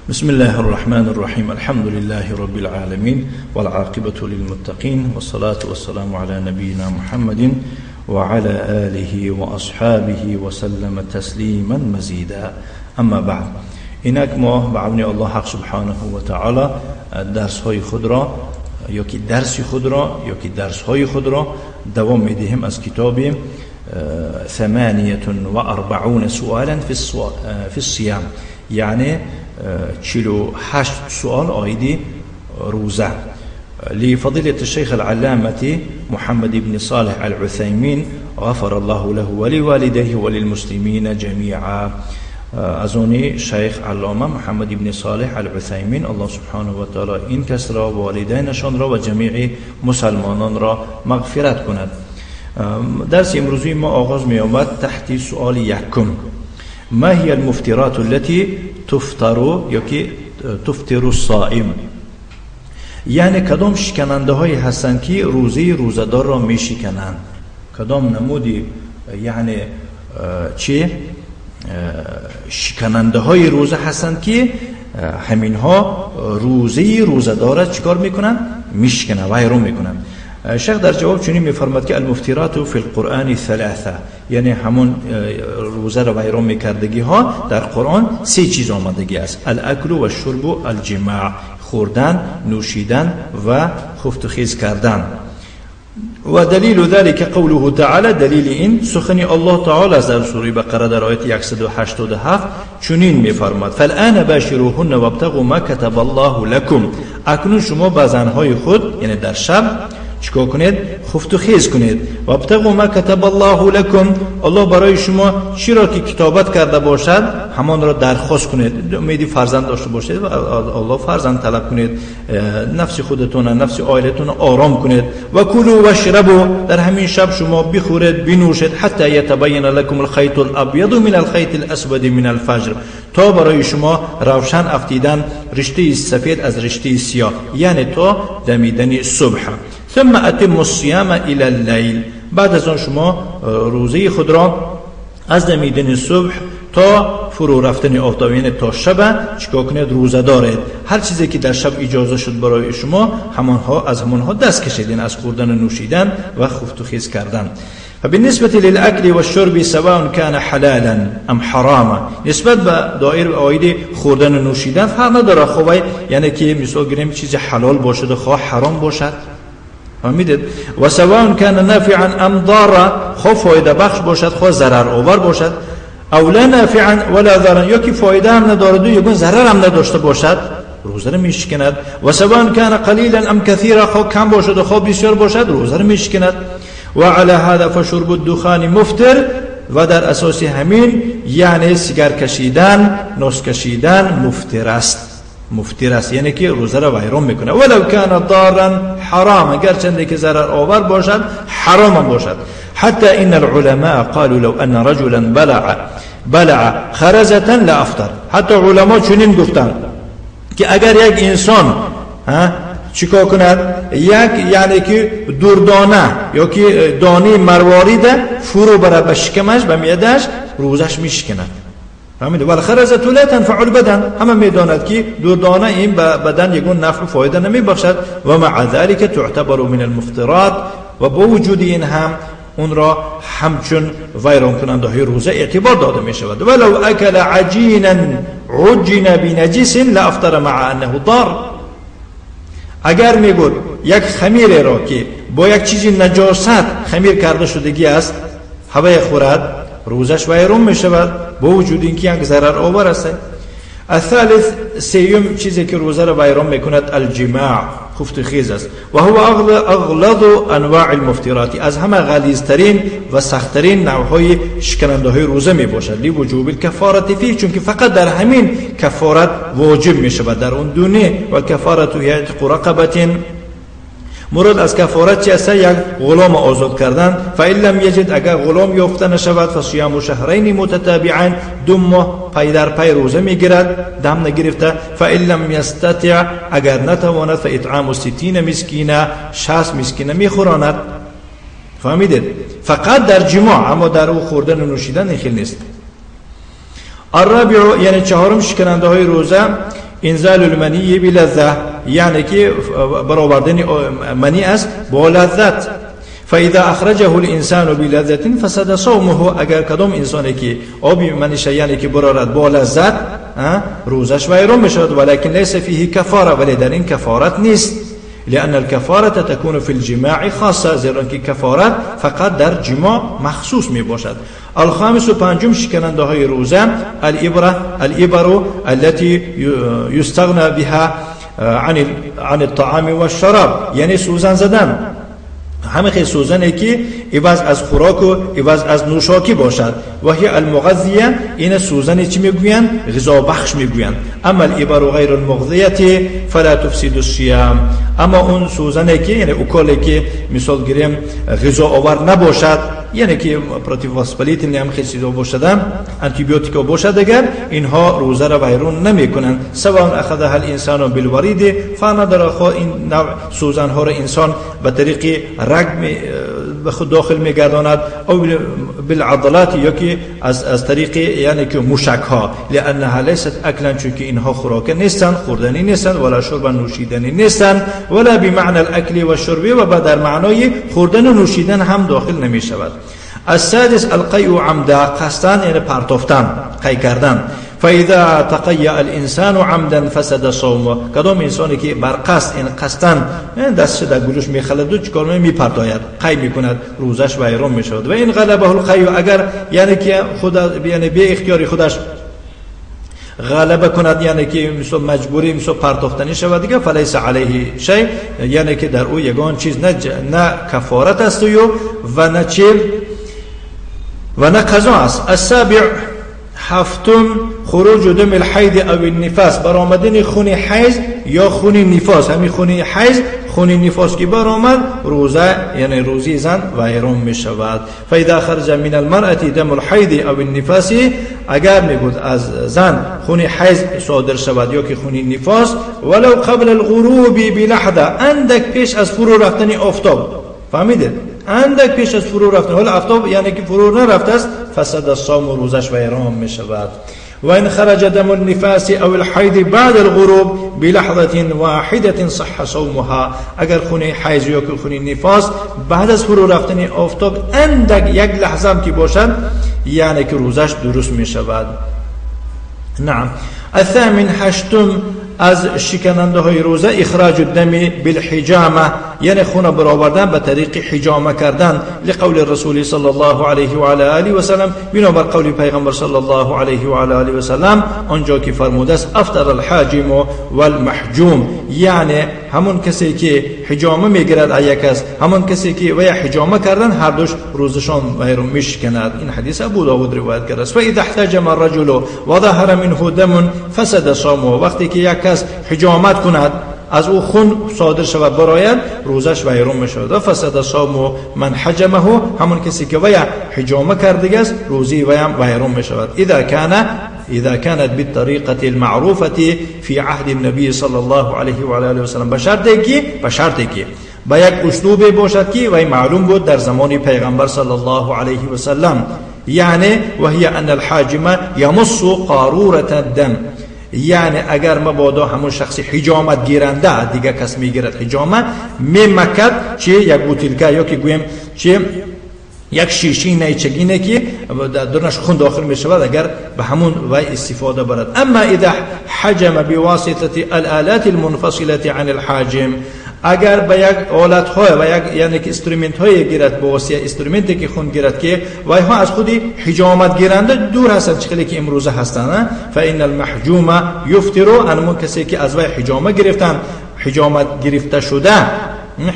بسم الله الرحمن الرحيم، الحمد لله رب العالمين، والعاقبة للمتقين، والصلاة والسلام على نبينا محمد وعلى آله وأصحابه وسلم تسليما مزيدا. أما بعد، اینک ما به عون الله حق سبحانه و تعالی درس های خود را یا که درس خود را یا که درس های خود را دوام میدهیم از کتاب 48 سؤالا في الصيام، یعنی 48 سؤال عاید روزه، لفضيلة الشيخ العلامة محمد بن صالح العثيمين غفر الله له ولوالديه وللمسلمين جميعا. از اونی شیخ علامه محمد ابن صالح العثیمین، الله سبحانه و تعالی این کس را، والدینشان را و جمیع مسلمانان را مغفرت کند. درس امروزی ما آغاز می آمد تحت سؤال یکم: ما هي المفطرات التي تفطر یا که تفطر الصائم؟ یعنی کدام شکننده هایی هستند که روزه روزه‌دار را می شکنند؟ کدام نمودی یعنی چه شکننده های روزه هستند که همینها روزه روزه‌دار را چیکار میکنن؟ میشکنن، ویران میکنن. شیخ در جواب چنین میفرماد که المفطرات فی القرآن ثلاثه، یعنی همون روزه را ویران میکردگی ها در قرآن سه چیز آمدگی است: الاکل و الشرب و الجماع، خوردن، نوشیدن و خفت و خیز کردن. و دلیل ذلك قوله تعالی، دلیل این سخن الله تعالی است در سوره بقره در آیت 187 چنین میفرماد: فالآن باشروهن وابتغوا ما كتب الله لكم. اکنون شما با زنهای خود، یعنی در شب، چیکار کنید؟ خفت و خیز کنید. وابتغوا ما كتب الله لكم، الله برای شما چی را که کتابت کرده باشد همان را درخواست کنید. امیدی فرزند داشته باشید و الله فرزند طلب کنید، نفس خودتون، نفس عائلتون آرام کنید. و کلوا واشربوا، در همین شب شما بخورید بنوشید، حتی یتبین لكم الخیط الابیض من الخیط الاسود من الفجر، تا برای شما روشن افتیدن رشته سفید از رشته سیاه، یعنی تا دمیدن صبح. ثم اتم الصيام الى اللیل، بعد از آن شما روزه خود را از دمیدن صبح تا فرو رفتن آفتاب، یعنی تا شب چیکار کنید؟ روزه دارید. هر چیزی که در شب اجازه شد برای شما، همانها از همانها دست کشیدین، از خوردن و نوشیدن و خفت و خیز کردن. فبالنسبة للأكل والشرب سواء كان حلالا ام حراما، نسبت به دایر عاید خوردن و نوشیدن فرق نداره، خب یعنی که مثال گیریم چیز حلال باشد و خواه حرام باشد، فهمیدید؟ و سواء كان نافعا ام ضارا، خواه فایده بخش باشد خواه ضرر آور باشد، او لا نافعا ولا ضارا، یا که فایده هم ندارد و یگون ضرر هم نداشته باشد، روزه را میشکند. و سواء كان قلیلا ام كثیرا، خواه کم باشد و خواه بسیار باشد، روزه را میشکند. و على هذا فشرب الدخان مفطر، و در اساس همین یعنی سیگار کشیدن، نوس کشیدن مفطر است، مفطر است، یعنی که روزه را ویران میکنه. ولو كان ضارا حرام، گرچنده که ضرر آور باشد حرام هم باشد. حتى ان العلماء قالوا لو ان رجلا بلع خرزة لافطر، حتی علما چنین گفتند که اگر یک انسان چیکار کند، یک یعنی که دوردانه یا که دانه مروارید فرو برد به شکمش به معدهش، روزش میشکند. فهمیدید؟ والخرزة لا تنفع البدن، همه میداند که دوردانه این به بدن یگون نفع و فایده نمیبخشد. و مع ذلك تعتبر من المفطرات، و با وجود این هم اون را همچون ویران کننده های روزه اعتبار داده می شود. ولو اکل عجینا عجن بنجس لافطر مع انه ضار، اگر میگود یک خمیر را که با یک چیزی نجاست خمیر کرده شدگی است هوای خورد، روزش ویران می شود با وجود اینکه یک ضرر آور است. الثالث، سیوم چیزی که روزه را ویران میکند الجماع، خفت خیز است. و هو اغلظ انواع المفطرات، از همه غلیظترین و سختترین نوعهای شکننده های روزه می باشد. لوجوب الکفاره فیه، چون که فقط در همین کفارت واجب می شود، در اون دونه. و کفارت هی عتق رقبة، مراد از کفارت چی است؟ یک غلام آزاد کردن. فإن لم یجد، اگر غلام یافته نشود، فصیام شهرین متتابعین، 2 ماه پی در پی روزه میگیرد دم نگرفته. فإن لم یستطع، اگر نتواند، فإطعام 60 مسکینه، 60 مسکینه میخوراند. فهمیدید؟ فقط در جماع، اما در او خوردن و نوشیدن این خیلی نیست. الرابع، یعنی چهارم شکننده های روزه، انزال المنی بلذة، یعنی که برآوردن منی است با لذت. فاذا اخرجه الانسان بلذة فسد صومه. اگر کدام انسانی که آب منیش یعنی که برآورد با لذت، روزش ویران میشود. ولكن ليس فيه کفاره، ولی در این کفارت نیست. لأن الكفارة تكون في الجماع خاصة، زیرا که کفارت فقط در جماع مخصوص می باشد. الخامس، پنجم شکننده های روزه، الابره الابر التي يستغنى بها عن الطعام والشراب، یعنی سوزن زدن. همه خیلی سوزنی که عوض از خوراک و عوض از نوشاکی باشد. و هي المغذیه، این سوزنی چی میگویند؟ غذا بخش میگویند. اما الابر غیر المغذیه فلا تفسد الصيام. اما اون سوزنی که یعنی укол ی که مثال گیریم غذا آور نباشد، یعنی که противовоспалительный هم خیلی چیزا باشد، антибиотик باشد، اگر اینها روزه را ویرون نمیکنند. سواء اخذها الانسان بالورید فنداره، خو این نوع سوزن ها را انسان به طریق رگ به خود داخل میگرداند، او بالعضلات، یا که از طریق یعنی که موشک ها. لانها ليست اکلا، چون که اینها خوراک نیستند، خوردنی نیستند، ولا شربا، نوشیدنی نیستند، ولا بمعنى الاکل والشرب، و در معنای خوردن و نوشیدن هم داخل نمی شود. السادس القیء عمدا، قصدا یعنی پرتافتن، قی کردن. فاذا تقیأ الانسان عمدا فسد صومه. کدام انسانی که بر قصد، این قصدا دستش در گلوش میخلد و چیکار میپرتاید، قی میکند، روزش ویران میشود. و ان غلبه القیء، اگر یعنی که خود یعنی بی اختیاری خودش غلبه کند، یعنی که مثل مجبوری مثل پرتافتنی شود دیگه، فلیس علیه شیء، یعنی که در او یگان چیز نه کفارت است و نه چه و نه قضا است. السابع، هفتم، خروج دم الحیض او النفاس، برآمدن خون حیض یا خون نفاس. همین خون حیض، خون نفاس که برآمد، روزه یعنی روزی زن ویران می شود. فاذا خرج من المرأة دم الحیض او النفاس، اگر میگود از زن خون حیض صادر شود یا که خون نفاس، ولو قبل الغروب بلحظه، اندک پیش از فرو رفتن آفتاب، فهمیدید؟ اندک پیش از فرو رفتن، حالا آفتاب یعنی که فرو نرفته است، فسد الصوم، روزش ویران می شود. و ان خرج دم النفاس او الحیض بعد الغروب بلحظة واحدة صح صومها. اگر خون حیض یا که خون نفاس بعد از فرو رفتن آفتاب اندک یک لحظه هم که باشد، یعنی که روزش درست می شود. نعم. الثامن، هشتم از شکننده های روزه، اخراج الدم بالحجامه، یعنی خون برآوردن به طریق حجامه کردن. لقول الرسول صلی الله علیه و علی آله و سلم، بنابر قول پیغمبر صلی الله علیه و علی آله و سلم آنجا که فرموده است افطر الحاجم والمحجوم، یعنی همون کسی که حجامه میگیرد یک کس، همون کسی که وی حجامه کردن، هر دوش روزشان ویرون میشکند. این حدیث ابو داود روایت کرده است. فاذا احتجم الرجل وظهر منه دم فسد صومه. وقتی که یک کس حجامت کند، از او خون صادر شود، براید، روزش ویرون میشود. و فسد صوم من حجمه، همون کسی که وی حجامه کرده است، روزی وی هم ویرون میشود. اذا كانت بالطريقة المعروفة في عهد النبي صلى الله عليه وعلى آله وسلم، به شرطی که با یک اسلوب باشد که وی معلوم بود در زمان پیغمبر صلی الله علیه و سلم، یعنی وهي ان الحاجم يمص قارورة الدم، یعنی اگر مبادا همون شخص حجامت گیرنده، دیگه کس میگیرد حجامه، میمکد چه یک бутылка یا که گویم چه یک شیشه نیچگینه که در درنش خون داخل می شود، اگر به همون وی استفاده برد. اما اذا حجم بواسطه الآلات المنفصلة عن الحاجم، اگر به یک آلت های و یک یعنی که instrument های گیرد، با واسطه instrument ی که خون گیرد که وای ها از خودی حجامت گیرنده دور هستند، چه که امروزه هستند، فان المحجوم یفطر، انمون کسی که از وی حجامه گرفتن، حجامت گرفته شده،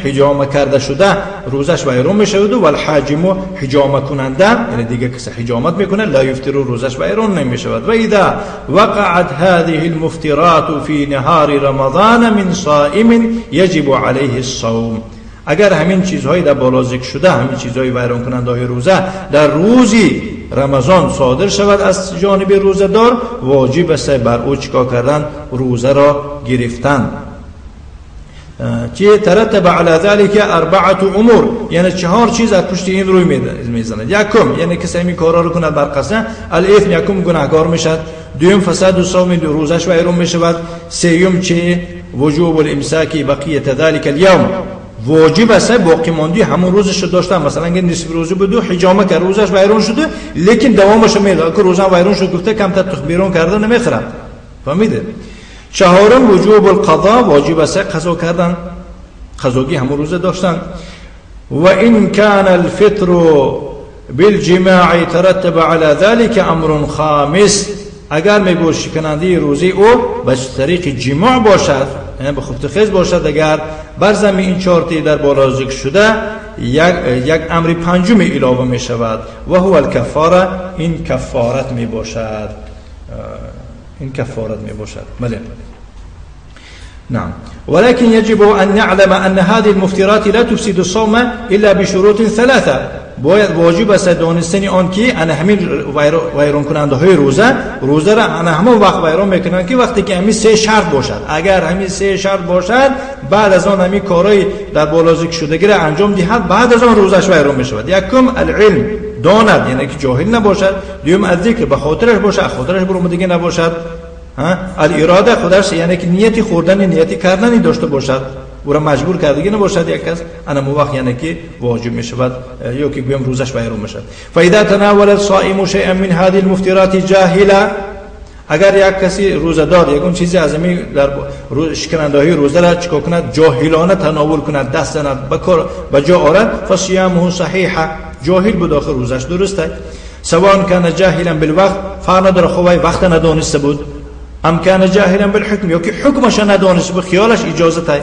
حجامه کرده شده، روزش ویرون میشود و الحاجم، حجامه کننده، یعنی دیگه کسی حجامت میکنه، لا یفطر، روزش ویرون نمیشود. و اذا وقعت هذه المفطرات في نهار رمضان من صائم يجب عليه الصوم. اگر همین چیزهایی در بالا ذکر شده، همین چیزهای ویران کننده های روزه در روزی رمضان صادر شود از جانب روزه دار، واجب است بر او چیکار کردن؟ روزه را گرفتن. چه ترتب على ذلك اربعه امور، یعنی چهار چیز از پشت این روی میزند. یکم، یعنی کسی همین کارا رو کند بر قصد، الاثم، یکم گناهکار میشد. دوم فساد صوم روزش ویران میشود. سیوم چه؟ وجوب الامساک بقیه ذلك اليوم، واجب است باقی ماندی همون روزش رو داشتن. مثلا اگه نصف روزه بود و حجامه کرد روزش ویران شده، لیکن دوامش میده که روزم ویران شد گفته کمتر تخم بیرون کرده نمیخرم. فهمیده؟ چهارم وجوب القضاء، واجب است قضا کردن، قضاگی همون روزه داشتن. و ان كان الفطر بالجماع ترتب على ذلك امر خامس، اگر میگوش شکننده روزه او به طریق جماع باشد، یعنی به خفت خیز باشد، اگر بر زمین این چهار در بالا ذکر شده یک امر پنجم علاوه می شود و هو الکفاره، این کفارت می باشد، این کفارت می باشد. بله نعم. ولكن يجب أن نعلم أن هذه المفترات لا تفسد الصوم إلا بشروط ثلاثة. باید واجب است دانستن آن که انا همین ویران کننده های روزه را انا همون وقت ویران میکنن که وقتی که همین سه شرط باشد. اگر همین سه شرط باشد بعد از آن همین کارهای در بالا ذکر شدگی را انجام دهد، بعد از آن روزش ویران میشود. یکم العلم، داند، یعنی که جاهل نباشد. دوم الذکر، به خاطرش باشد، خاطرش برآمدگی نباشد. الاراده، خودش یعنی که نیتی خوردن نیتی کردنی داشته باشد، او را مجبور کردگی نباشد یک کس، انا موقع یعنی که واجب می شود یا که گویم روزش ویران می شود. فاذا تناول الصائم شيئا من هذه المفترات جاهلا، اگر یک کسی روزه دار یکون چیزی از این در شکننده های روزه را چیکار کند، جاهلانه تناول کند، دست زند، به کار به جا آورد، فصيامه صحیحه، جاهل بود آخر روزش درسته. سواء كان جاهلا بالوقت، فرق نداره خب وقت ندانسته بود، ام كان جاهلا بالحكم، یا که حکمش ندانسته بود، خیالش اجازه تای.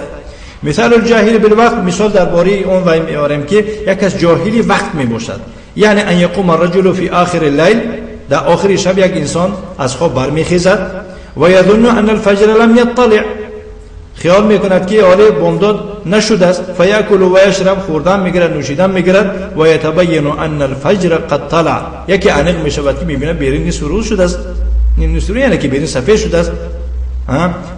مثال الجاهل بالوقت، مثال درباره اون وای میاریم که یک از جاهلی وقت میباشد، یعنی ان یقوم الرجل فی آخر اللیل، در آخر شب یک انسان از خواب برمیخیزد و یظن ان الفجر لم یطلع، خیال میکند که آره بامداد نشده است، فیاکل و یشرب، خوردن میگیرد، نوشیدن میگیرد، و یتبین ان الفجر قد طلع، یکی انق میشود که میبیند بیرون نصف روز شده است، نصف روز یعنی که بیرون سفید شده است.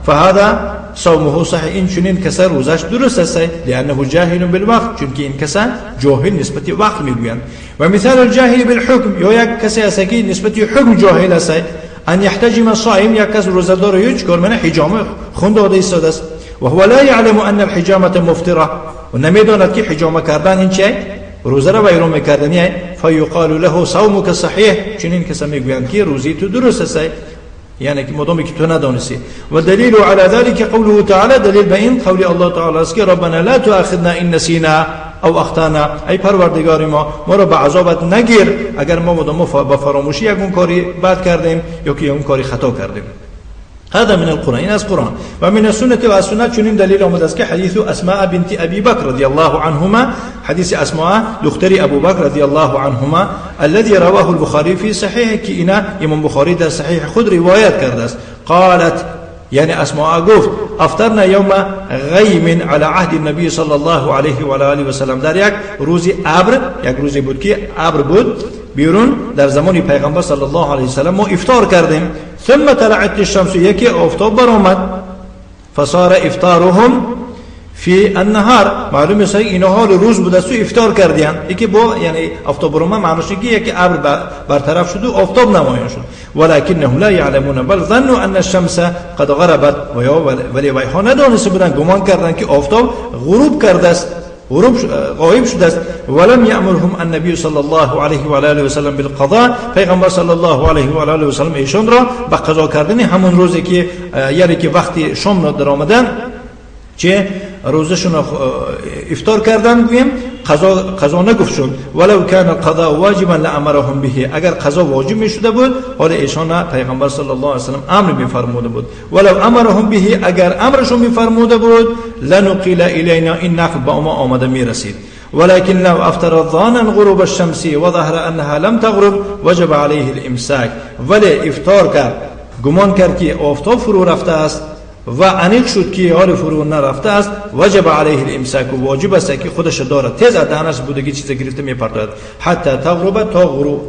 فهذا صومه صحیح، این چنین کس روزش درست است، لانه جاهل بالوقت، چون که این کس جاهل نسبت وقت میگویند. و مثال الجاهل بالحکم، یا یک کسی است که نسبت حکم جاهل است، ان يحتجم الصائم، یک کس روزه‌دار هیچ کار منه حجامه خون داده ایستاده است، و هو لا يعلم ان الحجامه مفطره، و نمیداند که حجامه کردن این چه روزه را ویران میکردنی، فیقال له صومك صحیح، چنین کس میگویند که روزی تو درست است، یعنی که مادامی که تو ندانستی. و دلیل على ذلك قوله تعالی، دلیل به این قول الله تعالی است که ربنا لا تؤاخذنا ان نسینا او اخطانا، ای پروردگار ما، ما را به عذابت نگیر اگر ما مادام با فراموشی یک کاری بد کردیم یا که یک کاری خطا کردیم. هذا من القرآن، این از قرآن. و من السنة، و از سنت چنین دلیل آمده است که حدیث اسماء بنت ابی بکر رضی الله عنهما، حدیث اسماء دختری ابو بکر رضی الله عنهما الذي رواه البخاری فی صحیح، که اینا امام بخاری در صحیح خود روایت کرده است. قالت، یعنی اسماء گفت افطرنا یوم غیم على عهد النبی صلی الله علیه و آله و سلم، در یک روز ابر، یک روزی بود که ابر بود بیرون، در زمان پیغمبر صلی الله علیه و سلم ما افطار کردیم. ثم طلعت الشمس، یکی آفتاب برآمد، فصار افطارهم فی النهار، معلوم است اینا حال روز بود است و افطار کردن، یکی با یعنی آفتاب برآمد معنیش که یکی ابر برطرف شد و آفتاب نمایان شد. ولکنهم لا یعلمون بل ظنوا ان الشمس قد غربت، و یا ولی وایها ندانسته بودند، گمان کردند که آفتاب غروب کرده است، غروب غایب شده است. ولم یأمرهم النبی صلی الله علیه و آله و سلم بالقضاء، پیغمبر صلی الله علیه و آله و سلم ایشان را به قضا کردن همون روزی که یعنی که وقتی شام را در آمدن چه روزشون افطار کردن گویم قضا نگفت شد. ولو کان القضاء واجبا لامرهم به، اگر قضا واجب می شده بود حال ایشان پیغمبر صلی الله علیه و سلم امر می فرموده بود. ولو امرهم به، اگر امرشون می فرموده بود لنقل الینا، این نقل به ما آمده می رسید. ولكن لو افطر ظانا غروب الشمس وظهر انها لم تغرب وجب عليه الامساک، ولی افطار کرد گمان کرد که آفتاب فرو رفته است و انیق شد که حال فرو نرفته است، وجب علیه الامساک، واجب است که خودش دارد تیز از دهنش بودگی چیز گرفته میپرتاید حتی تغرب، تا غروب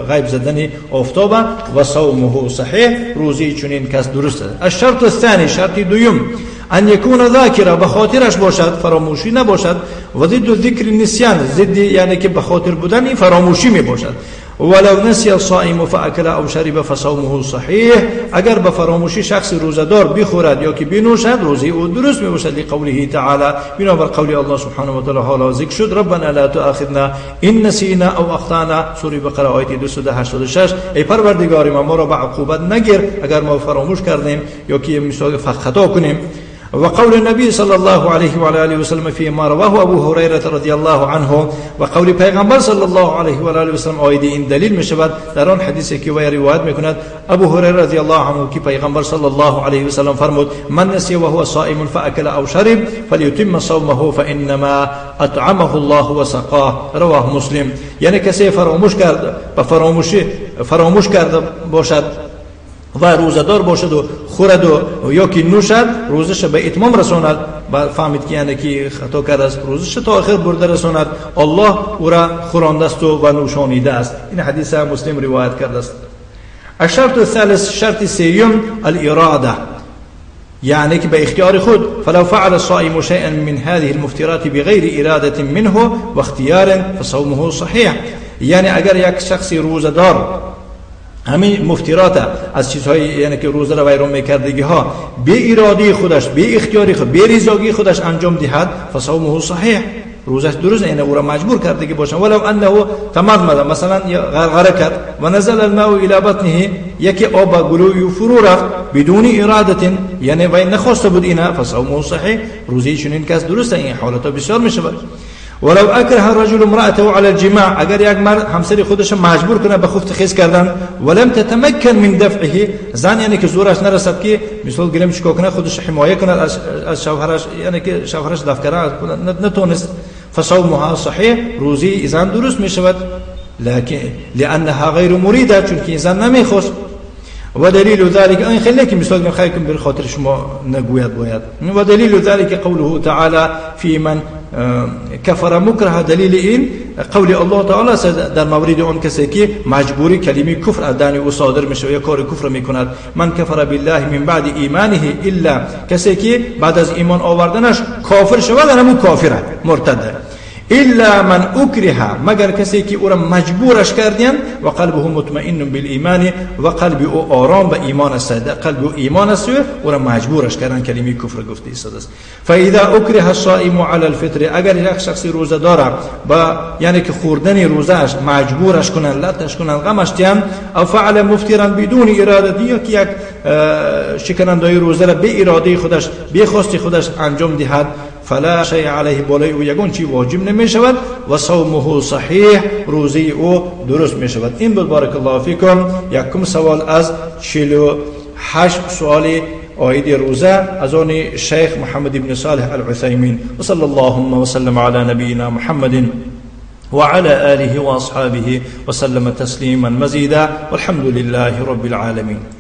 غیب زدن آفتاب، و صومه صحیح، روزی چنین کس درست است. الشرط الثانی، شرط دوم، ان یکون ذاکرا، به خاطرش باشد، فراموشی نباشد. و ضد ذکر النسیان، ضد یعنی که به خاطر بودن این فراموشی می باشد. ولو نسي الصائم فأكل أو شرب فصومه صحيح. اگر به فراموشی شخص روزه‌دار بخورد یا که بنوشد روزه او درست میباشد. لقوله تعالی، بنابر قول الله سبحانه و تعالی حالا ذکر شد، ربنا لا تؤاخذنا ان نسینا او اخطانا، سوره بقره آیه 286. ای پروردگار ما، ما را به عقوبت نگیر اگر ما فراموش کردیم یا که مثال خطا کنیم. وقول النبي صلى الله عليه وعلى آله وسلم فيما رواه أبو هريرة رضي الله عنه، وقول پیغمبر صلى الله عليه وعلى آله وسلم آید این دلیل می شود در آن حدیثی که وی روایت میکند ابو هریره رضی الله عنه که پیغمبر صلی الله علیه وسلم فرمود من نسي وهو صائم فأكل أو شرب فليتم صومه فإنما أطعمه الله وسقاه، رواه مسلم. یعنی کسی فراموش کرد، به فراموشی فراموش کرده باشد و روزه‌دار باشد و خورد و یا که نوشد، روزش به اتمام رساند و فهمید که یعنی که خطا کرده است، روزش تا آخر برده رساند، الله او را خورانده است و نوشانیده است. این حدیث مسلم روایت کرده است. الشرط الثالث، شرط سیوم، الاراده، یعنی که به اختیار خود. فلو فعل الصائم شيئا من هذه المفترات بغير اراده منه واختيار فصومه صحيح. یعنی اگر یک شخص روزه‌دار همین مفترات از چیزهای یعنی که روزه را ویران میکردگی ها به اراده خودش، به اختیار خود، به رضاگی خودش انجام دهد، فصومه صحیح، روزش درست، یعنی او را مجبور کرده که باشه. ولو انه تمضمض، مثلا غرغره کرد و نزل الماء الى بطنه، یکی آب به گلوی فرو رفت بدون اراده، یعنی وی نخواسته بود اینا، فصومه صحیح، روزه چنین کس درست. این حالت بسیار میشود. ولو اکره الرجل امرأته على الجماع، اگر یک مرد همسر خودش مجبور کنه به خفت خیز کردن، ولم تتمکن من دفعه، زن یعنی که زورش نرسد که مثال گریم چیکار کنه، خودش حمایه کنه از شوهرش، یعنی که شوهرش دفع کنه نتونست، فصومها صحیح، روزی زن درست میشود، لكن لانها غیر مریده، چون که زن نمیخواست. و دلیل ذلك این خیلی که مثال میخوایم به خاطر شما نگوید باید. و دلیل ذلك قوله تعالی فی من کفر مکره، دلیل این قول الله تعالی در مورد آن کسی که مجبوری کلمه کفر از دهن او صادر میشه یا کار کفر میکند. من کفر بالله من بعد ایمانه الا، کسی که بعد از ایمان آوردنش کافر شود، همون کافره، مرتده. الا من اکره، مگر کسی که او را مجبورش کردین، و قلبه مطمئن بالایمان، و قلب او آرام به ایمان است، قلب او ایمان است، او را مجبورش کردن کلمه کفر گفته است. فاذا اکره الصائم على الفطر، اگر یک شخص روزه داره با یعنی که خوردن روزهش مجبورش کنن، لتش کنن، غمش دهن، او فعل مفترا بدون اراده، یا که یک شکننده روزه را به اراده خودش، به خواست خودش انجام دهد، فلا شیء علیه، بالای او یگان چی واجب نمی شود، و صومه صحیح، روزه او درست می شود. این بود بارک الله فیکم یکم سوال از 48 سوال عاید روزه از آن شیخ محمد بن صالح العثیمین. و صلی اللهم وسلم علی نبینا محمد وعلى آله وأصحابه وسلم تسليما مزيدا، والحمد لله رب العالمين.